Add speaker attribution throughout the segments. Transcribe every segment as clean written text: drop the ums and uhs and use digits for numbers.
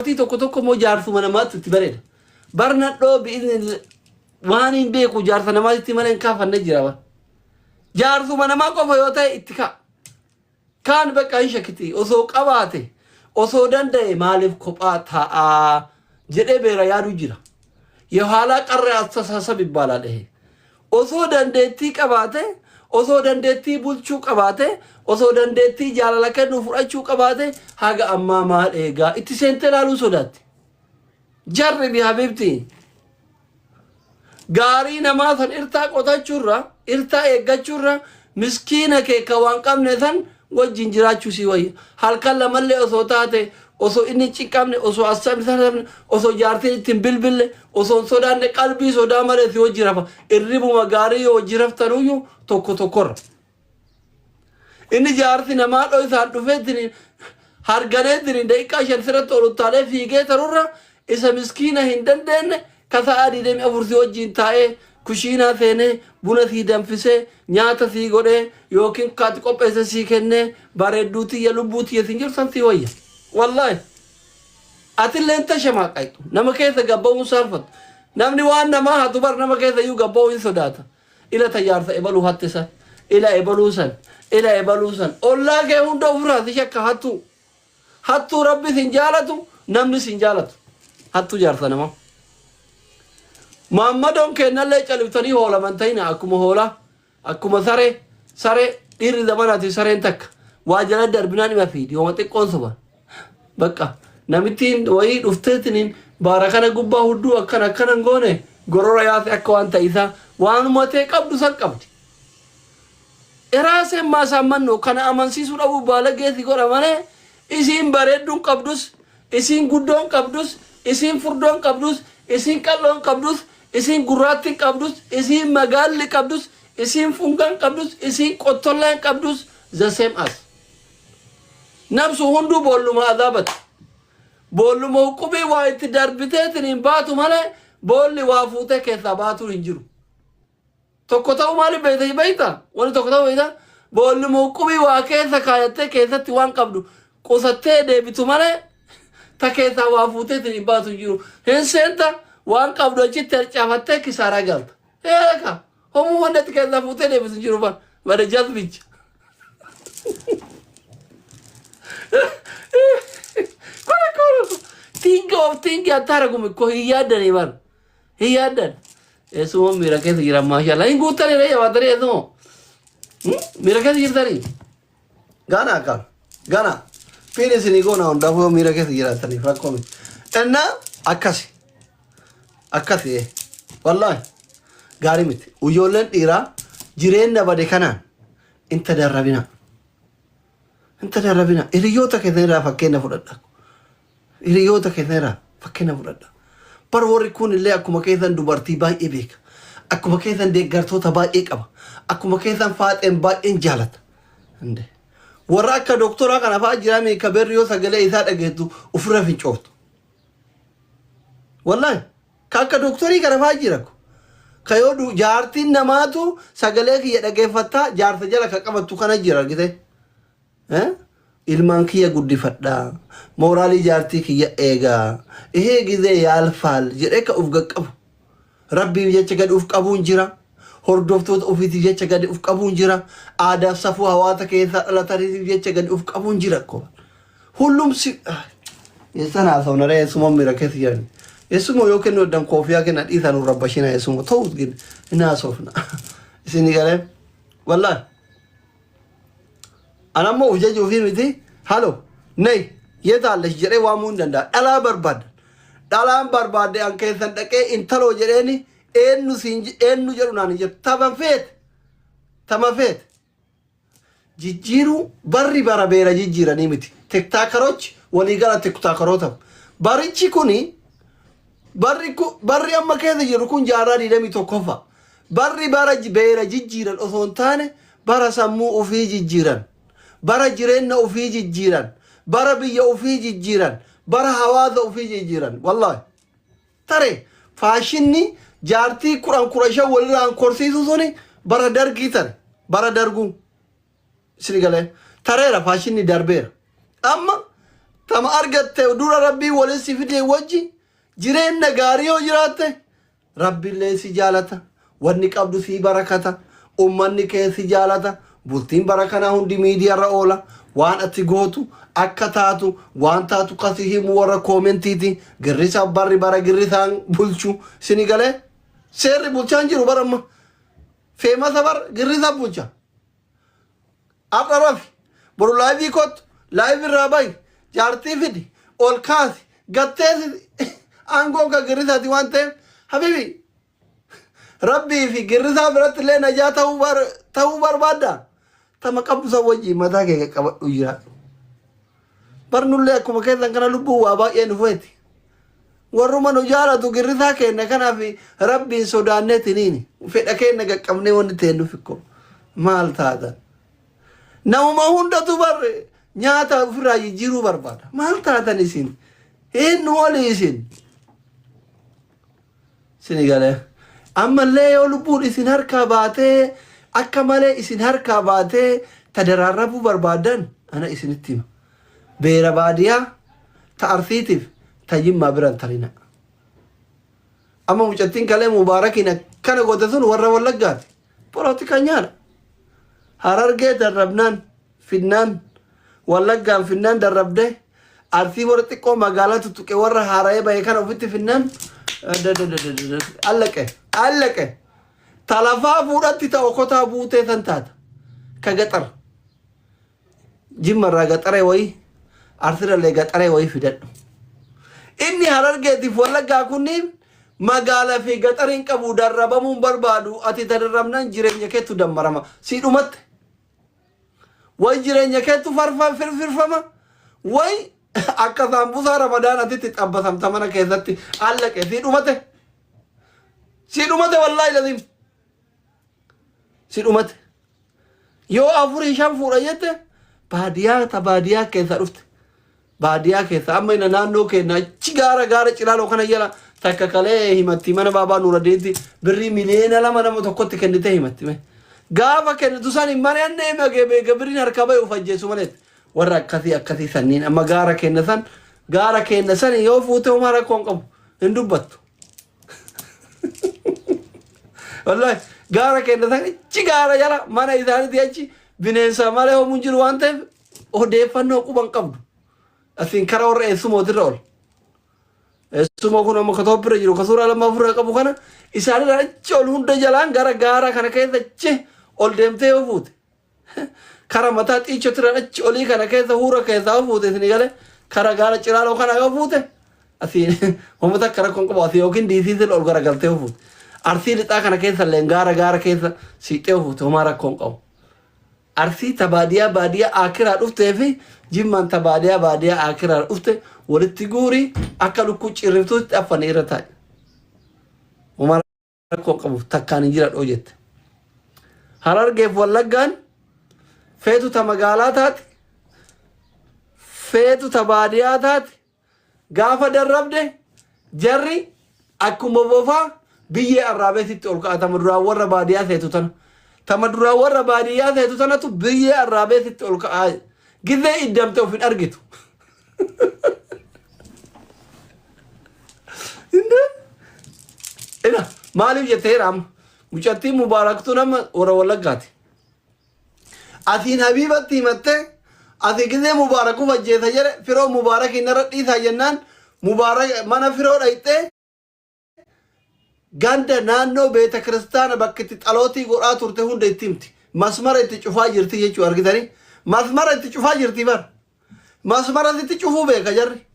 Speaker 1: Dubartii tokko tokko immoo jaarsuma namaatti itti bareeda. Bar nadhoo bi'izni waan hin beeku jaarsa namaatti malee hin kaafanne jira bar. Jaarsuma namaa qofa yoo ta'e itti ka'a. Kaan bakka hin shakkiti osoo qabaate osoo danda'e maaliif kophaa taa'aa jedhee beera yaaduu jira. Yehaalaa qarree astasasab ይባላል ይሄ Osoo dandeettii qabaate, osoo dandeettii bulchuu qabaate, osoo dandeettii jaalala kennuu fudhachuu qabaate haga ammaa maal eegaa itti seentee ilaaluu sodaatti. Jarri bi habiibti. Gaarii namaa san irtaa qotachuurra, irtaa eeggachuurra miskiina kee ka waan qabne san wajjin jiraachuu sii wayya. Halkan lamallee osoo taate, osoo inni hin cinqamne, osoo assabni hin osoo jaartiin itti hin bilbille, osoo hin sodaanne qalbii sodaa malee si wajji rafa. Irribuma gaarii yoo wajji raftanuyyuu tokko tokkorra. Inni jaarsi namaa dhoysaan dhufeetiin harganeetiin daqiiqaa 5 sirratti ol uttaalee fiigee tarurra isa miskiina hin dandeenye ka sa'aa 24 si wajjin taa'ee kushiinaa seenee buna sii danfisee nyaata sii godhee yookiin kaati qopheesse sii kennee bareedduu tiyya lubbuu tiyya siin jedhu san sii wayya. Wallaahi. Atilleen tashamaaqayxu. Nama keessa gabba'uun saalfattu. Namni waan namaa hatu bar nama keessa iyyuu gabba'uu hin sodaata. Ila ta jaarsa ebaluu hatte san. Ila ebaluu san. Ila ebaluu san. Ollaa kee hunda ofirraa si shakka hattuu. Hattuu Rabbi sin jaalatu namni sin jaalatu. Hattuu jaarsa namaa. Maammadoon keennallee califtanii hoolaman ta'ina akkuma hoolaa akkuma saree saree dhiirri zamanaati sareen takka waa jala darbinaan ima fiidi homa xiqqoon soban. Bakka namittiin wayii dhufteetiniin baara kana gubbaa hudduu akkana akkana hin goone gorora yaase akka waan ta'isaa waanuma ta'e qabdu san qabdi. Eraaseen maasaammanno kana amansiisuu dhabuu baalagee si godha malee isiin bareedduun qabdus isiin guddoon qabdus isiin furdoon qabdus isiin qal'oon qabdus isiin gurraattiin qabdus isiin magaalli qabdus isiin fungaan qabdus isiin qottollaan qabdus the same as. Nabsu hunduu boolluma azaabati. Boolluma huqqubii waa itti darbiteetiin hin baatu malee boolli waa fuutee keessaa baatuun hin jiru. Tokko ta'uu maaliif beekta beekta? Wanni tokko ta'uu beekta? Boolluma huqqubii waa keessa kaayattee keessatti waan qabdu qusattee deebitu malee ta keessaa waa fuuteetiin hin baatu hin jiru. Hin seenta waan qabdu achitti harcaafattee kisaaraa galta. Eeka homuu wanni ati keessaa fuutee deebitu hin jiru bara. Bara jazbicha. Kora kora. Think of think አታረጉም እኮ hin yaaddanii bar hin yaaddan eessuma miira keessa jiran maashaalla hin guuttanii ree jabaatanii eessuma miira keessa jirtanii
Speaker 2: Gana akkam gana fiin isinii goona hundaafuu yoo miira keessa jiraataniif rakkoo miti. Innaa akkasi akkasi wallaahi gaarii miti. Ijoolleen dhiiraa jireenya bade kanaan hin tadarrabina. Hin tadarrabina. Hiriyoota keessan irraa fakkeenya fudhadha. Hiriyoota keessan irraa fakkeenya fudhadha. Bar warri kun illee akkuma keessan dubartii baay'ee beeka. Akkuma keessan deeggartoota baay'ee qaba. Akkuma keessan faaxeen baay'een jaalata. Inde. Warra akka doktoraa kana fa'aa jiraame ka berri yoo sagalee isaa dhageettu ofirra fincooftu. Wallaahi ka akka doktorii kana fa'aa jira. Ka yoo jaartiin namaatu sagalee kiyya dhageeffattaa jaarsa jala ka qabattu kana jira argite. Ilmaan kiyya guddifadha. Mooraalii jaartii kiyya eegaa. Ihee gizee yaalfaal jedhee ka uf gaqqabu. Rabbiif jecha gadi uf qabuun jira. Hordoftoota ofiitiif jecha gadi uf qabuun jira. Aadaaf safuu hawaasa keessaa dhalataniitiif jecha gadi uf qabuun jira. Hullum si eessan haasawna ree eessuma miira keessa jiran. Eessuma yoo kennu eddan koofiyaa kenna dhiisaa nu rabbashina eessuma ta'us gin hin haasofna. Isin galee wallaahi. Anammoo uf jajuufii miti halo nay yeetaallesh jedhee waamuu hin danda'a. Dhalaa barbaadda. Dhalaan barbaadde an keessan dhaqee intaloo jedheeni eenyu siin eenyu jedhu naan hin jettu. Tama feete. Tama feete. Jijjiiruu barri bara beera jijjiiranii miti. Tiktaakarochi waliigala tiktaakaroota. Barichi kuni barri barri amma keessa jiru kun jaarraa 21ffaa. Barri bara beera jijjiiran osoo hin taane bara sammuu ofii jijjiiran. Bara jireenya ofii jijjiiran. Bara biyya ofii jijjiiran. Bara hawaasa ofii jijjiiran. Wallaahi. Tare faashinni jaartii 10 15 walirraan korsiisu suni bara dargii tare. Bara darguu. Isin galee tareera faashinni darbeera. Amma Tama argatte dura Rabbiin waliin si fidee wajji jireenya gaarii yoo jiraatte, Rabbiillee si jaalata, wanni qabdu sii barakata, ummanni kee si jaalata. Bultiin bara kanaa hundi miidiyaarra oola. Waan ati gootu akka taatu, waan taatu kasi himu warra koomentiiti. Girrisa barri bara girrisaan bulchu sini galee, seerri bulchaan jiru bara amma feemasa bar girrisa bulcha. Har'a rafi, boru live kottu, live irraa bahi, jaartii fidi, ol kaasi, gatteesi. Aangoon kan girrisaati waan ta'eef, habibi, Rabbii fi girrisaa biratti illee najaa ta'uu barbaadda. Tama qabdu san wajjin mataa kee qaqqabadhu jiraadhu. Barnullee akkuma keessan kana lubbuun waa baay'ee nu feeti. Warruma nu jaalatu girrisaa keenya kanaaf Rabbiin sodaanneetiniini. Fedha keenya qaqqabnee wanni teennuuf ikkoo. Maal taatan? Namuma hundatu bar nyaata ofirraa jijjiiruu barbaada. Maal taatan isin? Eenyu olii isin? Sini galee. Ammallee yoo lubbuun isin harkaa baatee, akka malee isin harkaa baatee, ta daraarrabuu barbaadan, ana isinitti hima. Beera baadiyaa ta Arsiitiif ta Jimmaa biran tarina. Amma mucattiin kalee Mubaarakiin akkana goote sun warra Wallaggaati. Polotikanyaadha. Harargee darrabnaan finnaan, Wallaggaan finnaan darrabdee, Arsii warra xiqqoo magaalaa tuttuqe, warra haara'ee bahe kana ofitti finnaan, allaqe allaqe. Talafaa fuudhatti ta okotaa buutee san taata. Ka gaxar. Jimma irraa gaxaree wayii, Arsirallee gaxaree wayii fidadhu. Inni Harargeetiif Wallaggaa kunniin magaala fi gaxariin qabu, darrabamuun barbaadu. Ati darramnaan jireenya keetu dammarama. Sii dhumatte. Way jireenya keetu farfa firfirfama. Way akka saambusaa Ramadaan atitti xabbasamta mana keessatti, allaqe, sii dhumate. Sii dhumate, wallaahi laziim. Si dhumate. Yoo afurii shan fuudha jette, baadiyaa ta baadiyaa keessa dhufte. Baadiyaa keessa amma ina naannoo keenya achi gaara gaara Cilaaloo kana jala takka kalee himatti, mana baabaa Nuuradiinitti birrii 2 miliyoona nama tokkotti kennitee himatti. Mee. Gaafa kennitu san hin mari'annee magee beeka, birriin harka bahe of ajjeesu malee. Warra akkasii akkasii sanniin amma gaara keenya san, gaara keenya san yoo fuute homaa rakkoo hin qabu, hin dubbattu. Wallahi gaara keenya san achi gaara jala mana isaaniitii achi bineensa malee homuun jiru waan ta'eef odeeffannoo quban qabdu. Asiin kara warra eessumootirra ol. Eessumoo kun amma katooppirra jiru, ka suuraa lama ofirraa qabu kana, isaanirra achi ol hunda jalaan gara gaara kana keessa achi ol deemtee yoo fuute. Kara mataa xiichotirra achi olii kana keessa, huura keessaa yoo fuute, isin galee, kara gaara Ciraaloo kana yoo fuute, asiin uummata akka rakkoon qabu asii yookiin diisiisin ol garagaltee yoo fuute. Arsii Lixaa kana keessa illee gaara gaara keessa siiqxee yoo fuute homaa rakkoon qabu. Arsii ta baadiyaa baadiyaa aakiraa dhuftee fi Jimmaan ta baadiyaa baadiyaa aakiraa dhufte walitti guurii, akka lukkuu cirriftuutti affanii irra taa'e. Homaa rakkoo qabu takkaan hin jira dhoo jette. Harargeef Wallaggaan feetu ta magaalaa taate, feetu ta baadiyaa taate, gaafa darrabde jarri akkuma bofaa biyyee arraabeetitti ol ka'a. Tama duraan warra baadiyyaa seetu tana. Tama duraan warra baadiyyaa seetu tanatu biyyee arraabeetitti ol ka'a. Gizee iddamte of hin argitu. Inde? Ina maaliif jetteera amma? Mucattiin Mubaaraktuu nama warra Wallaggaati. Asiin Habiibatti himattee, asii gizee Mubaarakuuf ajjeesa jedhe, firoo Mubaarakiin narra dhiisaa jennaan, Mubaarak mana firoo dhayxee ganda naannoo beeta kiristaana bakka itti xalootii godhaa turte hunda itti himti. Masmara itti cufaa jirti jechuu argitanii. Masmara itti cufaa jirti bar. Masmara sitti cufuu beeka jarri.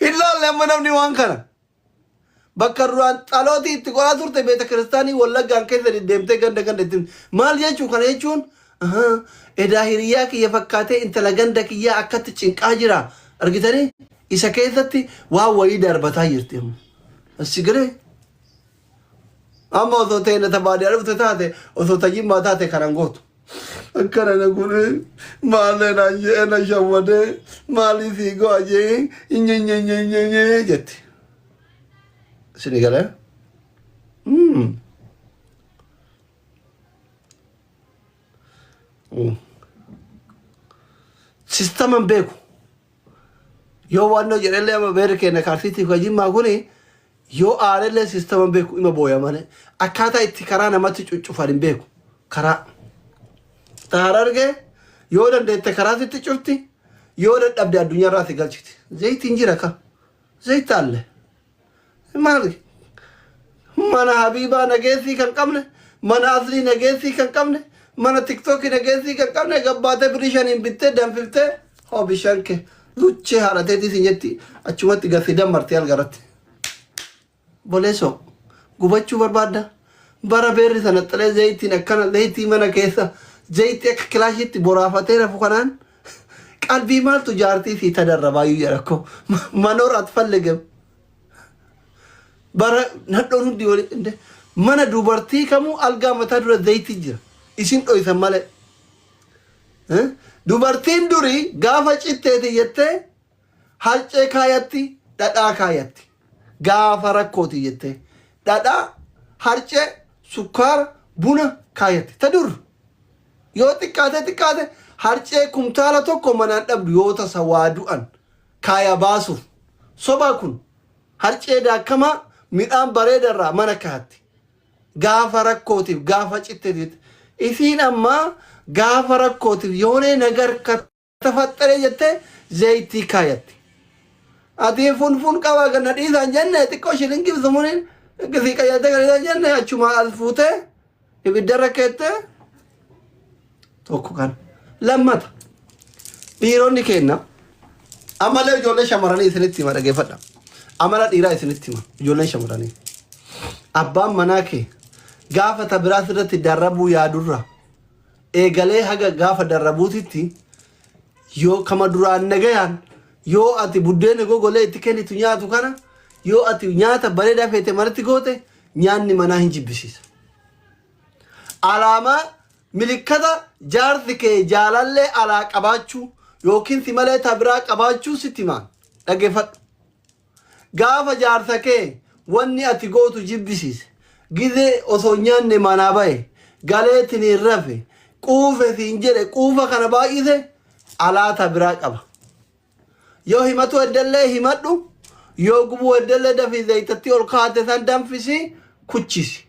Speaker 2: Hin laalle amma namni waan kana. Bakka duraan xalootii itti godhaa turte beeta kiristaanii Wallaggaan keessa deddeemtee ganda ganda itti himti. Maal jechuu kana jechuun, ahaa, edaa hiriyaa kiyya fakkaatee intala ganda kiyyaa akkatti cinqaa jira, argitanii, isa keessatti waan wayii darbataa jirti amma. Asii galee amma osoo ta'e ta baadiyyaa dhufte taate, osoo ta Jimmaa taate kanan gootu. Akkana na godhee, maalee naan jedhee na shawwadee, maalii sii go'a jee nyenyenyenyenye jetti. Isin galee? Sistama hin beeku. Yoo waannoo jedhellee amma beerri keenya kaarsiitiif ka jimmaa kuni yoo aarellee sistama hin beeku ima booya malee. Akkaataa itti karaa namatti cuccufan hin beeku. Karaa. Ta Harargee yoo dandeette karaa sitti cufti yoo dadhabde addunyaarraa si galchiti. Zayitiin jira ka. Zayitaalle. Maali? Mana Habiibaa nageessii kan qabne, mana Aslii nageessii kan qabne, mana Tiktookii nageessii kan qabne gabbaatee birrii shaniin bittee danfiftee hoo bishaan kee luchee haadhateetii siin jetti achumatti gasi dammartee algaratti. Boleesoo gubachuu barbaadda? Bara beerri sana xilee zayitiin akkana zayitii mana keessa zayitii akka kilaashiitti boraafatee rafu kanaan qalbii maaltu jaartii sii tadarrabaayyuu jedha ko manoor atfalligem bara nadhoon hundi wali inde mana dubartii kamuu algaa mataa dura zayitii jira isin dhoysan malee Eh? Dubartiin durii gaafa citteeti jettee harcee kaayatti dhadhaa kaayatti gaafa rakkooti jettee dhadhaa harcee sukkaara buna kaayatti ta dur Yoo xiqqaate xiqqaate harcee kumtaala tokko manaan dhabdu yoo tasa waa du'an kaaya baasuuf. Sobaa kun harcee daakamaa midhaan bareeda irraa mana kaatti. Gaafa rakkootiif gaafa citteetiif isiin ammaa gaafa rakkootiif yoonee nagar tafaxxaree jettee zayitii kaayatti. Ati funfun qaba ganna dhiisaan jenne xiqqoo shilingii sumunin sii qayyadee kan dhiisaan jenne achuma as fuutee ibiddarra keettee tokko kana. Lammata dhiironni keenna ammallee ijoollee shamarranii isinitti hima dhageeffadha. Amala dhiiraa isinitti hima ijoolleen shamarranii. Abbaan manaa kee gaafa ta biraa sirratti darrabuu yaadurra eegalee haga gaafa darrabuutitti yoo kama duraan nagayaan yoo ati buddeena gogolee itti kennitu nyaatu kana yoo ati nyaata bareedaa feete manatti goote nyaanni manaa hin jibbisiisa. Alaamaa milikkata jaarsi kee jaalallee alaa qabaachuu yookiin si malee ta biraa qabaachuu sitti himaan dhaggeeffadhu. Gaafa jaarsa kee wanni ati gootu jibbisiise, gizee osoo hin nyaanne manaa bahe, galeetiniin rafe, quufe siin jedhe quufa kana baay'ise alaa ta biraa qaba. Yoo himatuu heddellee himadhu, yoo gubuu heddellee dafii zayitatti ol kaate san danfisi kuchisi.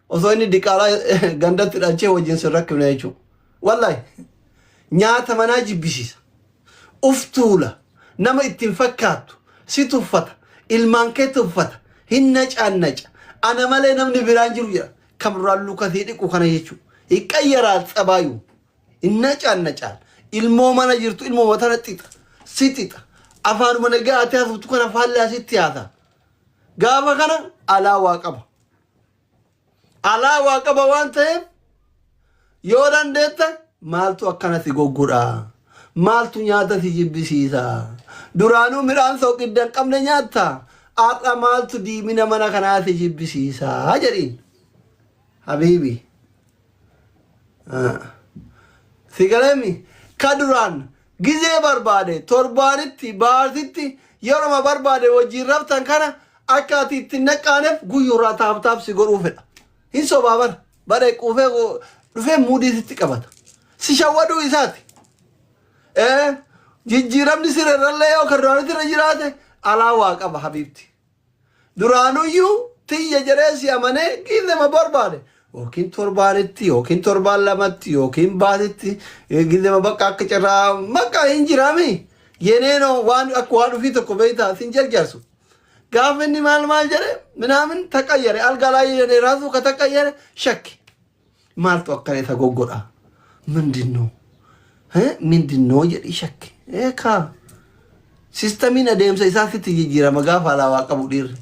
Speaker 2: Osoo inni diqaalaa gandatti dhalchee wajjin sin rakkifne jechuudha. Wallahi nyaata manaa jibbisiisa. Uf tuula. Nama itti hin fakkaattu. Si tuffata. Ilmaan kee tuffata. Hin nacaannaca. Ana malee namni biraan jiru jedha. Kan duraan luka sii dhiqu kana jechuudha. Hiqqayyaraa tsabaayu. Hin nacaannacaal. Ilmoo mana jirtu ilmoo tana xixa. Si xixa. Afaanuma nagaa ati haasoftu kana faallaa sitti haasa. Gaafa kana alaa waa qaba. Alaa waa qaba waan ta'eef yoo dandeette maaltu akkana si goggodha? Maaltu nyaata si jibbisiisa? Duraanuu midhaan sooqidda hin qabne nyaatta? Har'a maaltu diimina mana kanaa si jibbisiisa? Jedhiin. Habiibi. Si galeemi ka duraan gizee barbaade torbaanitti baatitti yeroma barbaade wajjiin raftan kana akka ati itti hin naqqaaneef guyyurraa taaptaap si godhuu fedha. Hin sobaa bara bara quufee dhufee muudii sitti qabata. Si shawwaduu isaati. Jijjiiramni sirrallee yoo kan duraanitti irra jiraate alaa waa qaba habiibti. Duraanuyyuu tiyya jedhee si amanee giizema barbaade. Yookiin torbaanitti, yookiin torbaan lamatti, yookiin baatitti, giizema bakka akka carraa bakka hin jiraami. Yeneenoo waan akka waan ofii tokko beektaa sin jarjarsu. Gaafa inni maal maal jedhe minaamin taqayyare algaa laayee jedhee raasuu ka taqayyare shakki. Maaltu akkana isa goggodha? Mindinnoo? Mindinnoo jedhii shakki. Eekaa. Sistamiin adeemsa isaa sitti jijjiirama gaafa alaabaa qabu dhiirri.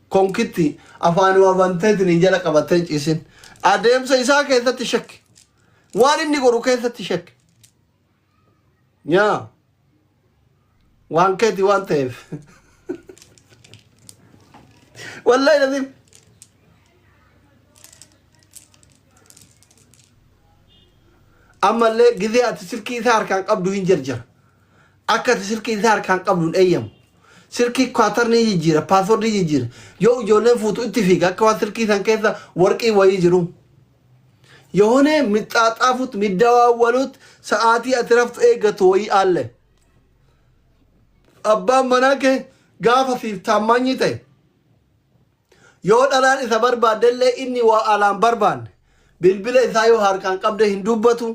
Speaker 2: Konkitti afaanuma banteetiin hin jala qabattee hin ciisin. Adeemsa isaa keessatti shakki. Waan inni godhu keessatti shakki. Nyaa. Waan keeti waan ta'eef. Wallahi lazim. Ammallee gizee ati silkii isaa harkaan qabdu hin jarjara. Akka ati silkii isaa harkaan qabdu hin eeyyamu. Silkii kwaatarnii jijjiira, paaswordii jijjiira. Yoo ijoolleen fuutu itti fiiga akka waan silkii san keessa warqii wayii jiru. የሆነ የሚጣጣፉት የሚደዋወሉት ሰዓtii ati raftu eeggatu wayii አለ። Abbaan manaa kee gaafa siif taammanyi ta'e, yoo dhalaan isa barbaaddellee inni waa alaan barbaanne, bilbila isaa yoo harkaan qabde hin dubbatu,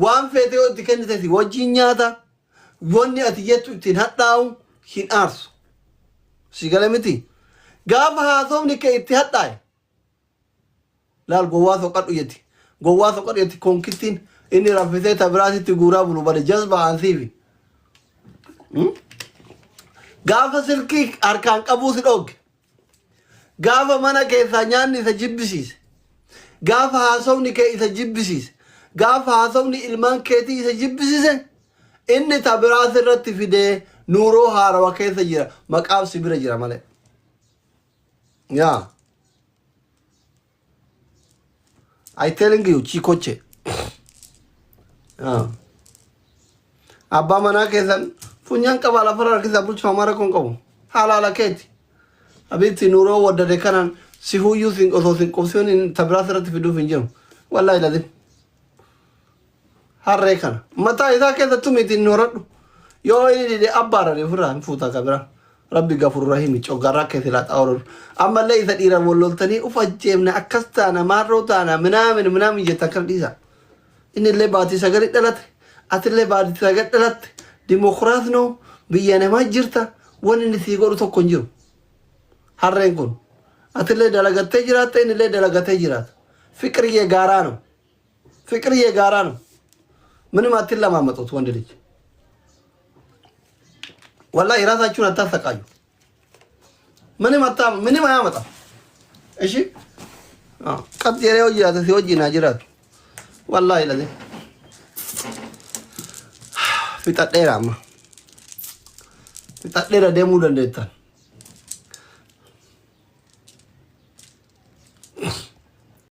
Speaker 2: waan feete yoo itti kennite si wajjin nyaata, wanni ati jettu ittiin hadhaa'u, hin aarsu. Si gale miti? Gaafa haasofni kee itti hadhaa'e, laal, gowwaa soqadhu jetti, gowwaa soqadhu jetti. Konkittiin inni raffisee ta biraatitti guuraa bulu bade jazba aansiifi. Gaafa silkii harkaan qabuu si dhoogge, gaafa mana keessaa nyaanni isa jibbisiise, gaafa haasofni kee isa jibbisiise, gaafa haasofni ilmaan keetii isa jibbisiise, inni ta biraas irratti fidee nuuroo haarawa keessa jira. Maqaaf si bira jira malee. Yaa, I telling you, chiikoche. Abbaa manaa keessan funyaan qabaa lafarra harkisaa bulchuma mara kun qabu halaala keeti. Abitti nuuroo waddade kanaan si huyyuu sin osoo sin qubsiin ta biraas irratti fiduuf hin jiru. Wallaahi lazim. Harree kana mataa isaa keessattuu miti hin horadhu. Yoo inni dide abbaarani ofirraa hin fuuta ka biraa. Rabbi gafur rahimi coggarraa keessa ilaa xaawurur. Ammallee isa dhiiran wal loltanii uf ajjeefne, akkas taana, maarroo taana, minaamin minaamin jettan kana dhiisa. Inni illee baatii sagali dhalate, atillee baatii sagali dhalatte. Dimokiraas noo biyya namaa jirta, wanni inni sii godhu tokko hin jiru. Harreen kun atillee dalagattee jiraatta, inni illee dalagatee jiraata. ፍቅር የጋራ ነው። ፍቅር የጋራ ነው። ምንም አትለማመጡት። ወንድ ልጅ ወላሂ ራሳችሁን አታሰቃዩ። ምንም አታ ምንም አያመጣም። እሺ ቀጥ jedhee hojii jiraata, si wajjin haa jiraatu. Wallaahi lazim. Fixadheera amma. Fixadheera, deemuu dandeettan.